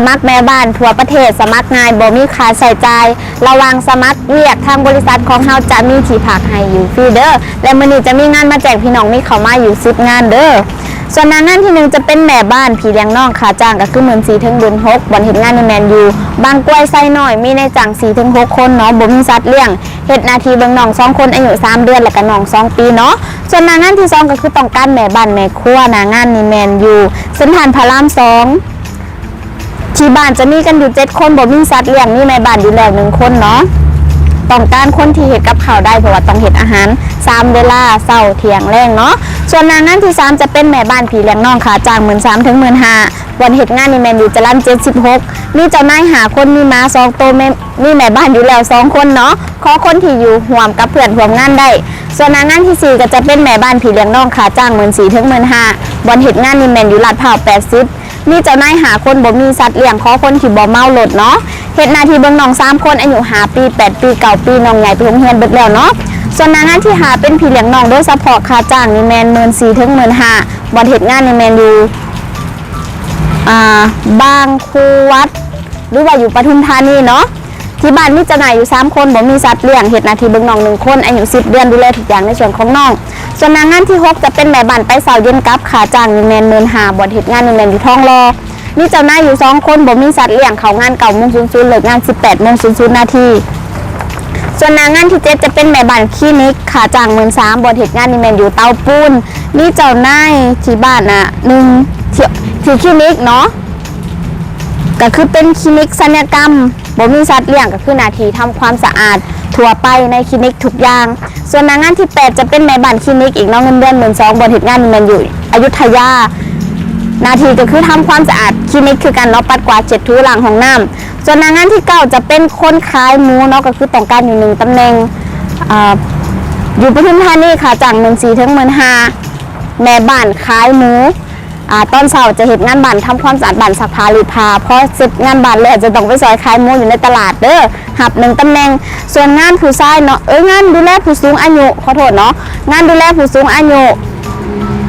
ສະໝັກແມ່ບ້ານທົ່ວປະເທດ ສະໝັກງ່າຍ ບໍ່ມີຄ່າໃຊ້ຈ່າຍ. ລະຫວ່າງສະໝັກວຽກ ທາງບໍລິສັດຂອງເຮົາຈະມີທີ່ພັກໃຫ້ຢູ່ຟຣີເດີ້ ແລະ ມື້ນີ້ຈະມີງານມາແຈ້ງພີ່ນ້ອງມີເຂົ້າມາຢູ່ສິບງານເດີ້. ສ່ວນໜ້າງານທີໜຶ່ງຈະເປັນແມ່ບ້ານ ພີ່ລ້ຽງນ້ອງ ຄ່າຈ້າງກໍຄືໝື່ນສີ່ເຖິງໝື່ນຫົກ ບ່ອນເຮັດງານນີ້ແມ່ນຢູ່ບາງກວາຍໄຊນ້ອຍ ມີນາຍຈ້າງສີ່ເຖິງຫົກຄົນເນາະ ບໍ່ມີສັດລ້ຽງ ເຮັດໜ້າທີ່ເບິ່ງນ້ອງສອງຄົນ ອາຍຸສາມເດືອນ ແລະກະນ້ອງສອງປີເນາະ. ສ່ວນໜ້າງານທີສອງກໍຄືຕ້ອງການແມ່ບ້ານແມ່ຄົວ ໜ້າງານນີ້ແມ່ນຢູ່ເຊັນທຣານພະລາມສອງ ທີ່ບ້ານຈະມີກັນຢູ່ເຈັດຄົນ ບໍ່ມີສັດລ້ຽງ ມີແມ່ບ້ານຢູ່ແລ້ວໜຶ່ງຄົນເນາະ. ຕ້ອງການຄົນທີ່ເຮັດກັບເຂົ້າໄດ້ ເພາະວ່າຕ້ອງເຮັດອາຫານສາມເວລາ ເຊົ້າ ທ່ຽງ ແລງເນາະ. ສ່ວນໜ້າງານທີສາມຈະເປັນແມ່ບ້ານ ພີ່ລ້ຽງນ້ອງ ຄ່າຈ້າງໝື່ນສາມເຖິງໝື່ນຫ້າ ບ່ອນເຮັດງານນີ້ແມ່ນຢູ່ຈະລັນເຈັດສິບຫົກ ມີເຈົ້ານາຍຫ້າຄົນ ມີໝາສອງໂຕ ແມ່ ມີແມ່ບ້ານຢູ່ແລ້ວສອງຄົນເນາະ. ຂໍຄົນທີ່ຢູ່ຮ່ວມກັບເພື່ອນຮ່ວມງານໄດ້. ສ່ວນໜ້າງານທີສີ່ກໍຈະເປັນແມ່ບ້ານ ພີ່ລ້ຽງນ້ອງ ຄ່າຈ້າງໝື່ນສີ່ເຖິງໝື່ນຫ້າ ບ່ອນເຮັດງານນີ້ແມ່ນຢູ່ລາດພ້າວແປດສິບ ມີເຈົ້ານາຍຫ້າຄົນ ບໍ່ມີສັດລ້ຽງ ຂໍຄົນທີ່ບໍ່ເມົາລົດເນາະ. ເຮັດໜ້າທີ່ເບິ່ງນ້ອງສາມຄົນ ອາຍຸຫ້າປີ ແປດປີ ເກົ້າປີ ນ້ອງໃຫຍ່ໄປໂຮງຮຽນເບິດແລ້ວເນາະ. ສ່ວນໜ້າງານທີຫ້າເປັນພີ່ລ້ຽງນ້ອງໂດຍສະເພາະ ຄ່າຈ້າງນີ້ແມ່ນໝື່ນສີ່ເຖິງໝື່ນຫ້າ ບ່ອນເຮັດງານນີ້ແມ່ນຢູ່ ອ່າ ບາງຄູວັດ ຫຼືວ່າຢູ່ປະທຸມທານີເນາະ. ທີ່ບ້ານມີເຈົ້ານາຍຢູ່ສາມຄົນ ບໍ່ມີສັດລ້ຽງ ເຮັດໜ້າທີ່ເບິ່ງນ້ອງໜຶ່ງຄົນ ອາຍຸສິບເດືອນ ດູແລທຸກຢ່າງໃນສ່ວນຂອງນ້ອງ. ສ່ວນໜ້າງານທີຫົກຈະເປັນແມ່ບ້ານໄປເຊົ້າເຢັນກັບ ຄ່າຈ້າງນີ້ແມ່ນໝື່ນຫ້າ ບ່ອນເຮັດງານນີ້ແມ່ນຢູ່ທອງຫຼໍ່ ມີເຈົ້ານາຍຢູ່ສອງຄົນ ບໍ່ມີສັດລ້ຽງ ເຂົ້າງານເກົ້າໂມງສູນສູນ ເລີກງານສິບແປດໂມງສູນສູນນາທີ. ສ່ວນໜ້າງານທີເຈັດຈະເປັນແມ່ບ້ານຄລີນິກ ຄ່າຈ້າງໝື່ນສາມ ບ່ອນເຮັດງານນີ້ແມ່ນຢູ່ເຕົາປູນ ມີເຈົ້ານາຍທີ່ບ້ານນະ ໜຶ່ງ ທີ່ ທີ່ຄລີນິກເນາະ ກໍຄືເປັນຄລີນິກສັນຍະກຳ ບໍ່ມີສັດລ້ຽງ ກໍຄືໜ້າທີ່ທຳຄວາມສະອາດທົ່ວໄປໃນຄລີນິກທຸກຢ່າງ. ສ່ວນໜ້າງານທີແປດຈະເປັນແມ່ບ້ານຄລີນິກອີກເນາະ ເງິນເດືອນໝື່ນສອງ ບ່ອນເຮັດງານນີ້ແມ່ນຢູ່ອະຍຸດທະຍາ ໜ້າທີ່ກໍຄືທຳຄວາມສະອາດຄລີນິກຄືກັນເນາະ ປັດກວາດ ເຊັດຖູ ລ້າງຫ້ອງນ້ຳ. ສ່ວນໜ້າງານທີເກົ້າຈະເປັນຄົນຂາຍໝູເນາະ ກໍຄືຕ້ອງການຢູ່ໜຶ່ງຕຳແໜ່ງ ອາ ຢູ່ປະທຸມທານີ ຄ່າຈ້າງໝື່ນສີ່ເຖິງໝື່ນຫ້າ ແມ່ບ້ານຂາຍໝູ ອາ ຕອນເຊົ້າຈະເຮັດງານບ້ານ ທຳຄວາມສະອາດບ້ານ ຊັກຜ້າລີດຜ້າ ພໍເສັດງານບ້ານແລ້ວຈະຕ້ອງໄປຊ່ອຍຂາຍໝູຢູ່ໃນຕະຫຼາດເດີ້ ຮັບໜຶ່ງຕຳແໜ່ງ. ສ່ວນງານຜູ້ຊາຍເນາະ ເອີ ງານດູແລຜູ້ສູງອາຍຸ ຂໍໂທດເນາະ ງານດູແລຜູ້ສູງອາຍຸ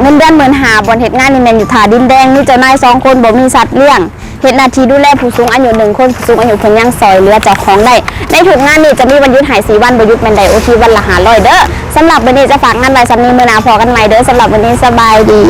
ເງິນເດືອນໝື່ນຫ້າ ບ່ອນເຮັດງານນີ້ແມ່ນຢູ່ທ່າດິນແດງ ມີເຈົ້ານາຍສອງຄົນ ບໍ່ມີສັດລ້ຽງ ເຮັດໜ້າທີ່ດູແລຜູ້ສູງອາຍຸໜຶ່ງຄົນ ຜູ້ສູງອາຍຸເພິ່ນຍັງຊ່ອຍເຫຼືອເຈົ້າຂອງໄດ້. ໃນທຸກງານນີ້ຈະມີວັນຢຸດໃຫ້ສີ່ວັນ ບໍ່ຢຸດແມ່ນໄດ້ໂອທີວັນລະຫ້າຮ້ອຍເດີ້. ສຳລັບມື້ນີ້ຈະຝາກງານໄວ້ສ່ຳນີ້ ມື້ໜ້າພໍ້ກັນໃໝ່ເດີ້. ສຳລັບມື້ນີ້ສະບາຍດີ.